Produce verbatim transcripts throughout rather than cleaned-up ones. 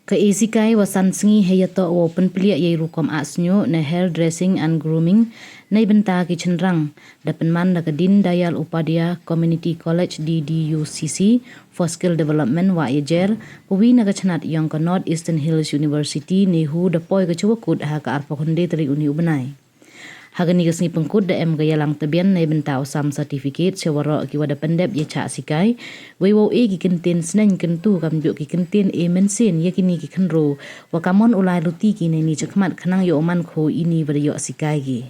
Ka esikai wa san sngi hei yatoh wow pynpliah yei rukom ah sñiuh na hair dressing and grooming, neibynta ki chynrang, da pynman da ka Deen Dayal Upadhyaya Community College, D D U C C, for Skill Development, Wahiajer, kawi na ka chnat yong ka North Eastern Hills University, NEHU, da poi ka chwa kut ha ka arphaw khyndai tarik uni u bnai. Ha kani ka sngi pynkut da em ka yalang tbian neibynta u sam certificate cha waroh ki wa da pyndep ya chah sikai, wei wow e ki kyntien sneng kyntu kamjooh ki kyntien e mynsiem ya kini ki khynroo, wa kammon u lai luti ki neini chakhmat khnang yow man khoo ini wa da yoh sikai ki.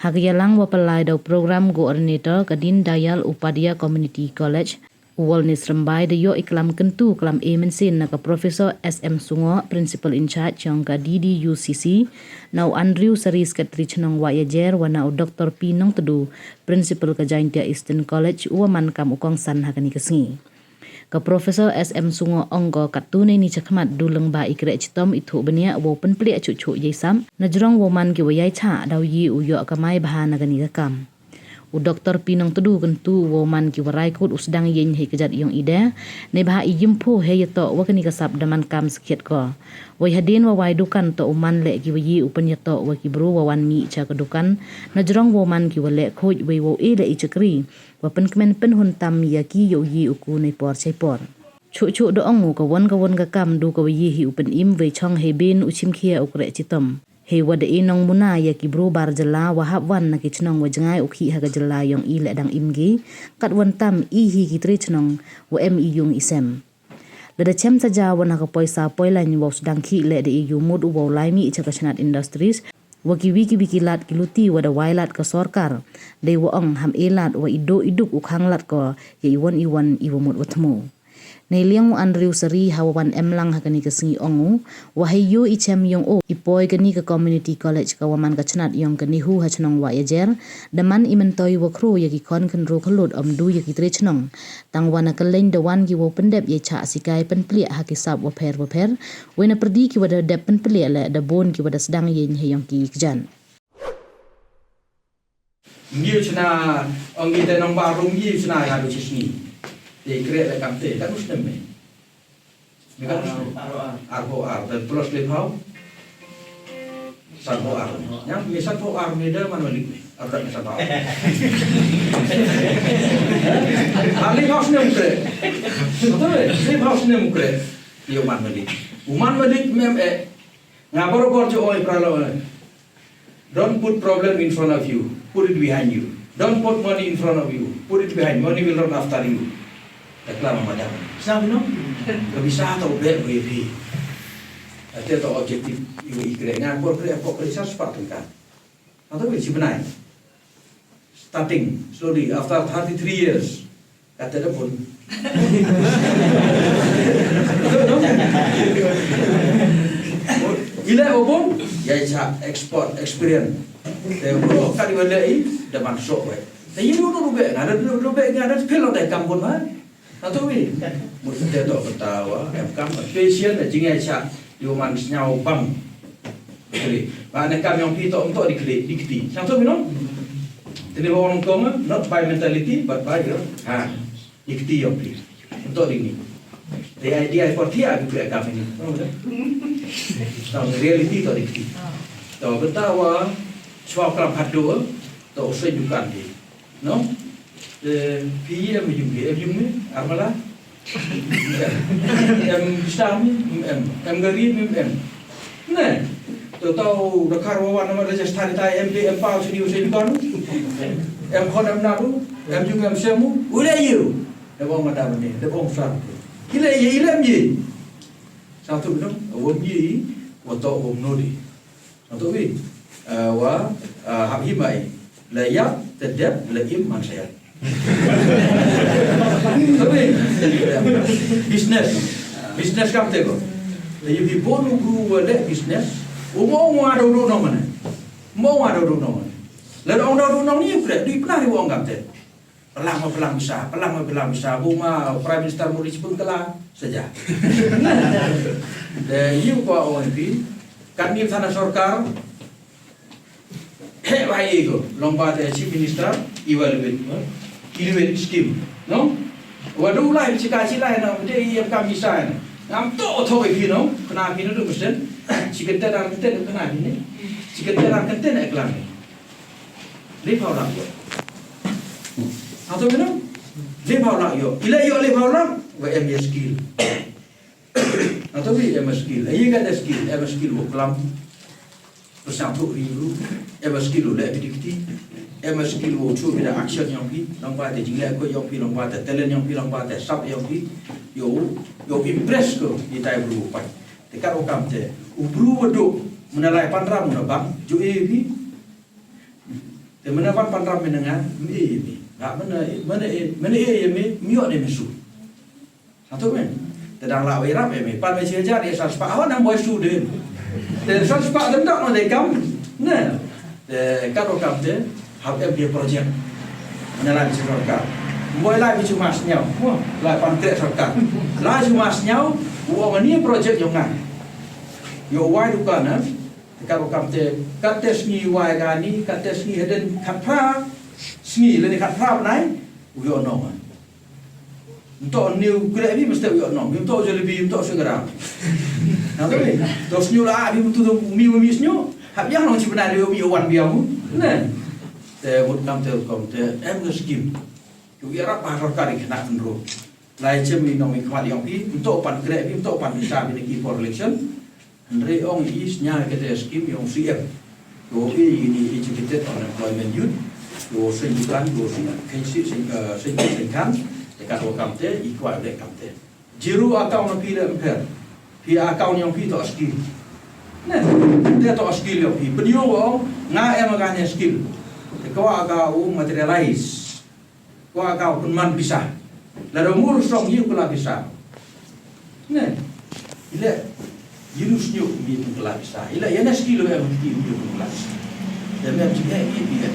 Ha ka yalang wa pynlai da u program coordinator ka Deen Dayal Upadhyaya Community College, u Walnis Rymbai, da yoh i klam kyntu klam e mynsiem na ka Professor S M Sungoh, Principal in Charge yong ka D D U C C, na u Andrew Sari, Secretary chnong Wahiajer, wa na u Doctor P Nongtdu, Principal ka Jaintia Eastern College, u wa man kam u kongsan ha kani ka sngi. Ka Professor S M Sungoh ong ko kattu neini chakhmat du lyngba i kreh chitom i thuh bniah wow pynpliah chuh chuh yei sap, na jrong wow man ki wa yai chah daw ye u yoh kamai bha na kani ka kam. U Doctor P Nongtdu kyntu wow man ki wa rai kut u sdang yeng hei kjat yong i de, neibhah i yimphoo hei yatoh wa kani ka sap da man kam skhiat ko. Wei hadien wa wai dukan toh u man leh ki wa ye u pynyatoh wa ki bru wa wan mih cha ka dukan, na jrong wow man ki wa leh khooid wei wow e leh i chakri, wa pynkmen pynhun tam ya ki yow ye u ku neipor chaipor. Chuh chuh da ong u ka won ka won ka kam du ka wa ye hi u pynim wei chong hei bin u chimkhia u kreh chitom. Hei wa da e nongmuna ya ki bru bar jylla wa hap wan na ki chnong wa jngai u khih ha ka jylla yong i leh dang im ki, katwon tam i hi ki tre chnong wa em i yung i sem. Lada chem saja wa na ka poisa poilain wow sdang khih leh da e yow mut u wow lai mih cha ka chnat industries, wa kiwi kiwi ki lad ki luti wa da wai lad ka sorkar, dei wa ong ham e lad wa i dooh i duk u khang lad ko ya i won i won i wa mut wa thmu. Neiliang u Andrew Sari ha wa wan em lang ha kani ka sngi ong u, wa hei yow i chem yong o i poi kani ka community college ka wa man ka chnat yong ka NEHU ha chnong Wahiajer, da man i myntoi wa khroo ya ki khon khynroo khyllood ym du ya ki tre chnong. Tang wa na kylleiñ da wan ki wow pyndep yei chah sikai pynpliah ha ki sap wapher wapher, wei na pyrdi ki wa da dep pynpliah leh da boon ki wa da sdang yeng hei yong ki i kjat. Ngi u chna, ong ngi te nong Barum ngi u chna ya du chi sngi. Te kreh le kam te, katnu snem me? Me katnu snem? Arphaw ar, te plus le phaw? Sanphaw ar. Yang me sanphaw ar me da man malik me. Arda me sanphaw ar. Ar le phaw snem kreh. Betul le? Le phaw snem kreh. Yo man malik. U man malik me em eh. Nga bor bor jo oi pralo eh. Don't put problem in front of you. Put it behind you. Don't put money in front of you. Put it behind. Money will run after you. Takla ma madam. Sa bino? Ka bisa ta u bet ko ye phi. Ate ta objective i wa i kreh. Nga bor kreh ko kreh sa spa tengka. Ata wi si benai. Starting slowly after thirty-three years. Kata da pun. Ila obon, ya cha export experience. Te bro kadi wala i da man sok we. Te yu no no be, ngada no be, ngada pelo da kam pun ma. Atu wi. Mut te to kata wa em kam patient na jingai cha yu man sñiaw bang. Kri. Ba ne kam yong phi to to di kri di kti. Sang to mi no. Te ni ba ong kong, not by mentality but by your hand. Di kti yong phi. To di ni. The idea for thia bi kam ni. Tang reality to di kti. To beta wa chwa klam phadu to usai dukan di. No? Te phi em yung, em yung ni, Armala? Em Islam, em, em gari, em, em. Ne? To tau da kar wa wan nama Rajasthan tai em de, em pau sini usai dukan. Em khon em naru, em yung em semu, ule yu. Da bong mata bani, da bong sa. Ile ye, ile ye. Satu bidang, wom ye, wa to wom nodi. Atu wi, eh, wa, eh, hap hi mai. La yap, te dep, la im man saya. Atu wi, business. Business kam te ko. La yap hi bonu gu wa le business. U mo wa do do no mane. Mo wa do do no mane. La do do do no ni pre, di pernah ni wong kam te. Pelang ma pelang bisa, pelang ma pelang bisa. Bu ma Prime Minister Modi chibun kala saja. De yu ko O M P, kan ni thana sorkar, he wa ego, long ba de Chief Minister, evaluate, eh, evaluate scheme, no? Wa du lai chika chi lai na, de i em kam bisa na. Ngam toh toh i phi no, kena phi no du mesen. Chi kynta dang kynta kena phi ni. Chi kynta dang kynta na klang ni. Le phaw lak yoh. Hato mino? Le phaw lak yoh. Ila yoh le phaw lak, wa em ya skill. Hato mi em skill. Ayi ka da skill, em skill wa klam. Pyrshang thoh ri ru, em skill u leh phi dikti, em skill u thoh phi da action yong phi, lang ba te jingleh ko yong phi, lang ba te talent yong phi, lang ba te sap yong phi, yow, yow impress ko, i tai bru u pai. Te kat u kam te, u bru wa duk, mena lai panram mena bang, ju e phi. Te mena bang panram mena nga, me e phi. Nga mena, mena e, mena e ya me, me yoh ne me su. Satu men. Te dang la wei rap em, pan me chi hajar, ya san spah, hawa nang boi su din. Te san spah dang dang no de kam. Ne. Te kat u kam te, hap em phi project. Mena lai chi sorkar. Boi lai phi chu mas nyau. Mo, lai pan te sorkar. Lai chu mas nyau, u ong ni project yong nga. Yow wai dukan, ha. Te kat u kam te, kat te sngi wai ka ni, kat te sngi haden khat phra. Sngi le ni khat phra bnai, u yoh nong, ha. Nto niu kreh bi mesti u yoh nong, nto jalebi, nto segera. Na to ni, to snyu la, bi mtu to mi mi snyu. Hap yang nong chi bnai u mi wan biang. Ne. Te mut kam te kom te, em ka skim. Yow yarap ba sorkar i khynnah khynroo. Lai chem i nong i khmat yong phi, nto pan kreh bi, nto pan pisa bi ni ki for election. Hynrei ong i sñiaw kate skim yong C M. Yow i ni educated unemployment youth. Yow seiñ dukan, yow seiñ khein si, seiñ, eh, seiñ, seiñ khan. Te kat wa kam te, i kwah le kam te. Zero account na phi le mpher. Phi account yong phi toh skill. Ne, te toh skill yong phi. Pynyoh wa ong, nga em ka ne skill. Te kwah ka u materialize. Kwah ka u pynman pisa. Lada mur song yi u kylla pisa. Ne. Ile, yi nu sñiuh mi pynkylla pisa. Ile, ya ne skill em ki mi pynkylla pisa. Te mem chi ne mi pi ne.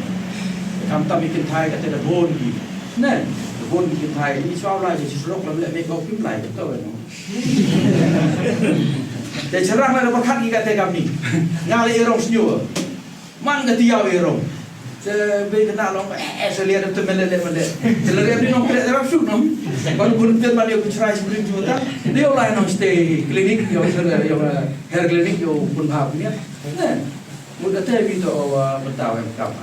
Kam tam i kynthai kate da bon ki. Ne. Da bon ki kynthai. Ni chwa lai ki surok lam le me ko kim lai to no. Te cherang la da pyrkhat ki kate kam ni. Nga le i rong sñiuh. Man ka tiaw i rong. Te bei kena long, eh, eh, se liat te mele le mele. Te le riam ni nong kre te rap suk nong. Baru bun ten ban yow chrai spring tu ta. Dia lai nong stay clinic, yow se yow, eh, hair clinic, yow pun bha punya. Ne. Mut da te bi to, eh, bentaw em kam.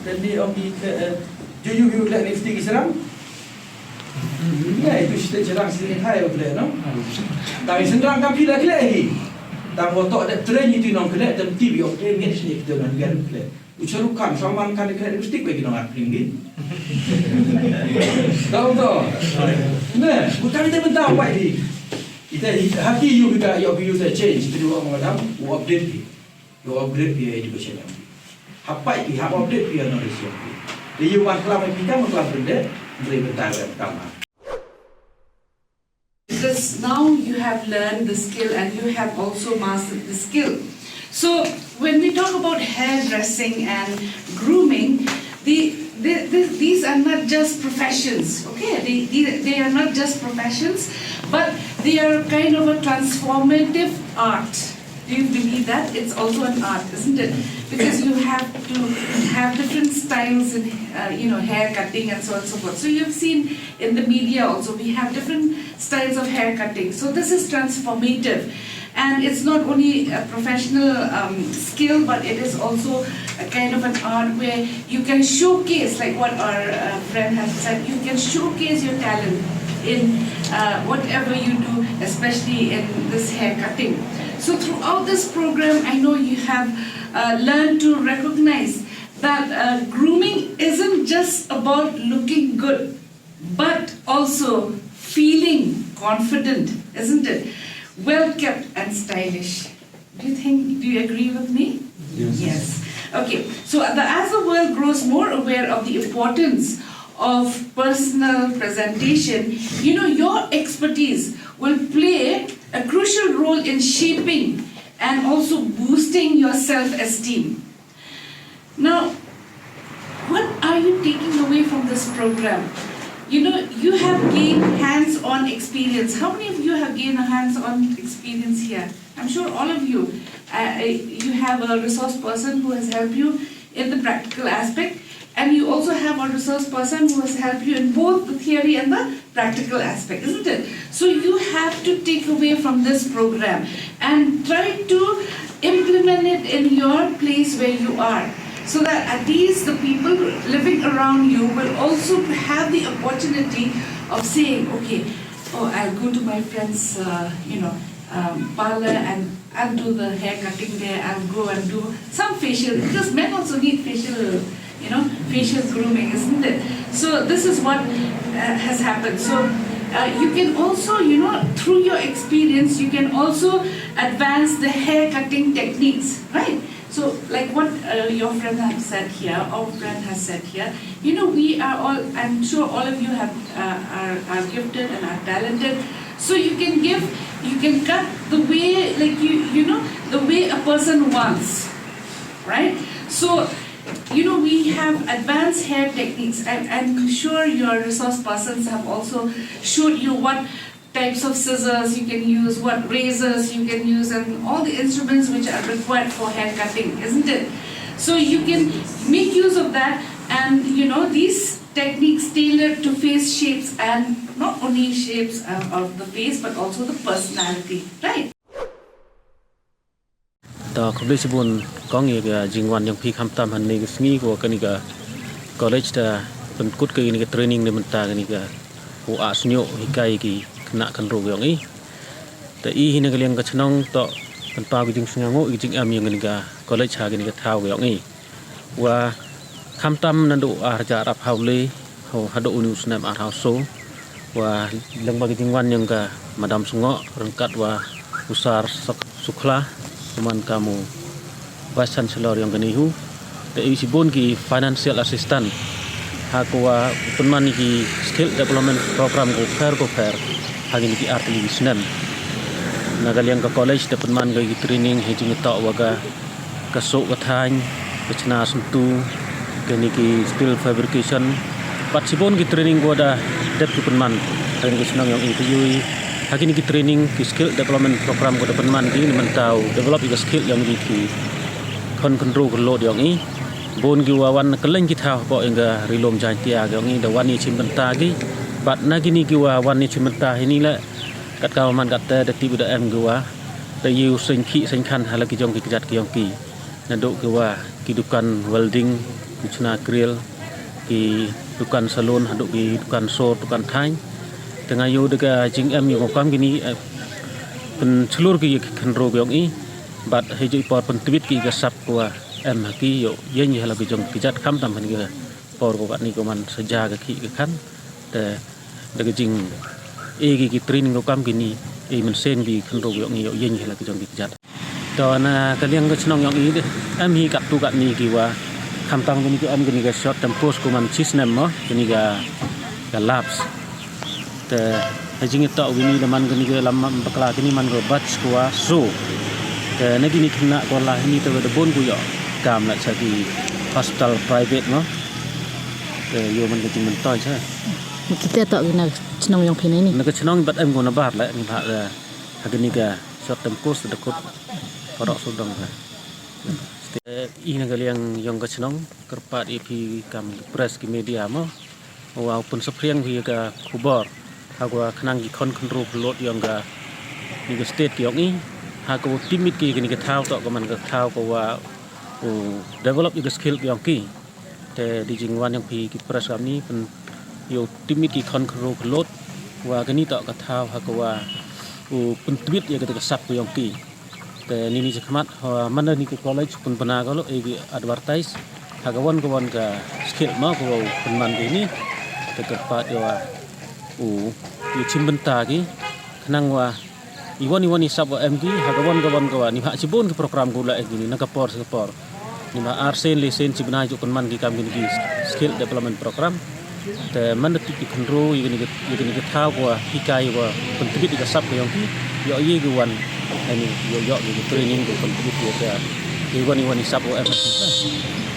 Te ni ong di ke, eh, ju ju ju le ni fti ki serang. Ya, itu site cherang sini hai, okey, no? Tapi senrang kam pila kele hi. Tang wa toh dep train itu nong kele, tem ti bi, okey, ngi sini kita nang biar kele. U Shah Rukh Khan, Salman Khan kele, mesti kue ki nong acting di. Tahu toh? Ne, bukan kita bentang buat di. Kita hi-, haki you kita, you, you change, kita orang madam, u update di. Yow upgrade phi ya education yong phi. Hap pait phi, hap update phi ya knowledge yong phi. Te yow wan klam phi kam, klam pynde, hynrei bynta em kam ha. Because now you have learned the skill and you have also mastered the skill. So when we talk about hairdressing and grooming, the, the, the, these are not just professions, okay? They, they, they are not just professions, but they are kind of a transformative art. Do you believe that? It's also an art, isn't it? Because you have to have different styles in, uh, you know, hair cutting and so on and so forth. So you've seen in the media also, we have different styles of hair cutting. So this is transformative. And it's not only a professional, um, skill, but it is also a kind of an art where you can showcase, like what our, uh, friend has said, you can showcase your talent in, uh, whatever you do, especially in this hair cutting. So throughout this program, I know you have, uh, learned to recognize that, uh, grooming isn't just about looking good, but also feeling confident, isn't it? Well kept and stylish. Do you think, do you agree with me? Yes. Yes. Okay. So the, as the world grows more aware of the importance of personal presentation, you know, your expertise will play a crucial role in shaping and also boosting your self-esteem. Now, what are you taking away from this program? You know, you have gained hands-on experience. How many of you have gained a hands-on experience here? I'm sure all of you. Uh, uh, you have a resource person who has helped you in the practical aspect, and you also have a resource person who has helped you in both the theory and the practical aspect, isn't it? So you have to take away from this program and try to implement it in your place where you are, so that at least the people living around you will also have the opportunity of saying, "Okay, oh, I'll go to my friend's, uh, you know, um, parlor and I'll do the hair cutting there. I'll go and do some facial," because men also need facial, you know, facial grooming, isn't it? So this is what, uh, has happened. So, uh, you can also, you know, through your experience, you can also advance the hair cutting techniques, right? So, like what, uh, your friend have said here, our friend has said here, you know, we are all, I'm sure all of you have, uh, are, are gifted and are talented. So you can give, you can cut the way, like, you, you know, the way a person wants, right? So, you know, we have advanced hair techniques. I, I'm sure your resource persons have also showed you what types of scissors you can use, what razors you can use, and all the instruments which are required for hair cutting, isn't it? So you can make use of that, and, you know, these techniques tailored to face shapes, and not only shapes, uh, of the face, but also the personality, right? To khublei chibun kong ya ka jingwan yong phi khamtam hangne ka sngi ko kani ka college da pynkut ka ini ka training ni mynta kani ka u a snyo hikai ki khynnah khynroo yong i. Te i hi na ka liang ka chnong to pynpaw ki jingsngew i jingem yong kani ka college ha kani ka thaw yong i. Wa khamtam nadooh ar hajar arphaw le, ho hadooh uni u snem arphaw so. Wa lyngba ki jingwan yong ka Madam Sngoh ryngkat wa u Sir Suk-, Sukla, u man kam u Vice Chancellor yong kani hu. Te i chibun ki financial assistance ha ko wa pynman ki skill development program ko pher ko pher ha kini ki ar tylli ki snem. Na ka liang ka college da pynman ki training ha i jingtoh wa ka ka soh ka thaiñ, ka chna syntu, kani ki steel fabrication. Bad chibun ki training ko da dep ki pynman ha kini ki chnong yong i. Te yow i ha kini ki training ki skill development program ko da pynman ki ni mynta u develop i ka skill yong ki ki khon khynroo khyllood yong i. Bun ki wa wan kylleng ki thaw hapoh yong ka Ri-loom Jaiñtia yong i da wan i chimbynta ki. Bad na kini ki wa wan i chimbynta hini le, kat ka wa man kat te da tip da em ki wa da yow seng khih seng khan ha la ki jong ki kjat ki yong ki. Nadooh ki wa ki dukan welding, ki chna grill, ki dukan salon, hadooh ki dukan sor, dukan thaiñ. Te nga yow da ka jingem yow kam kini, eh, pynchlur ki ya ki khynroo yong i. Bad hei jooh i por pyntbit ki ka sap ko wa em ha ki yow yeng ha la ki jong ki kjat khamtam ha kani ka por ko katni ko man saja ka khih ka khan. Te da ka jing e ki ki training ko kam kini, e mynsiem ki khynroo yong i yow yeng ha la ki jong ki kjat. To na ka liang ka chnong yong i de, em hi kattu katni ki wa khamtam kini ki em kini ka short term course ko man chi snem mo, kini ka, ka labs. Te ha jingtoh kini da man kini ka lam bakla kini man ko batch ko wa so. Te na kini khynnah ko la hini te da bun ko yoh kam la cha ki hospital private mo. Te yow man ka jingmyntoi cha. Kita toh kini chnong yong phi ni. Na ka chnong bad em ko na bar le ni bha le ha kini ka short term course da kut parok sudong ka. Te i na ka liang yong ka chnong kyrpad i phi kam press ki media mo. Wa u pynsaphriang phi ka khubor ha ko wa khnang ki khon khynroo khyllood yong ka ni ka state yong i. Ha ko wa tipmit ki kani ka thaw toh ka man ka thaw ko wa u develop i ka skill yong ki. Te da jingwan yong phi ki press kamni pyn yow tipmit ki khon khynroo khyllood wa kani toh ka thaw ha ko wa u pyntbit ya ka sap ko yong ki. Te nini chakhmat ha man da ni ka college pynbna ko lo e ki advertise ha ka wan ka wan ka skill mo ko wa u pynman kini. Te kyrpad yow wa u yow chimbynta ki khnang wa i wan i wan i sap wa em ki ha ka wan ka wan ka wa ni ha chibun ki program ko la em kini na ka por sa ka por. Ni ma ar sien le sien chi bnai jooh pynman ki kam kini ki skill development program. Te man da tip ki khynroo ya kini ki, ya kini ki thaw ko wa hikai wa pyntbit ya ka sap ko yong ki. Yow ye ki wan, ani, yow yoh ki training ko pyntbit ya ka, ki wan i wan i sap wa em.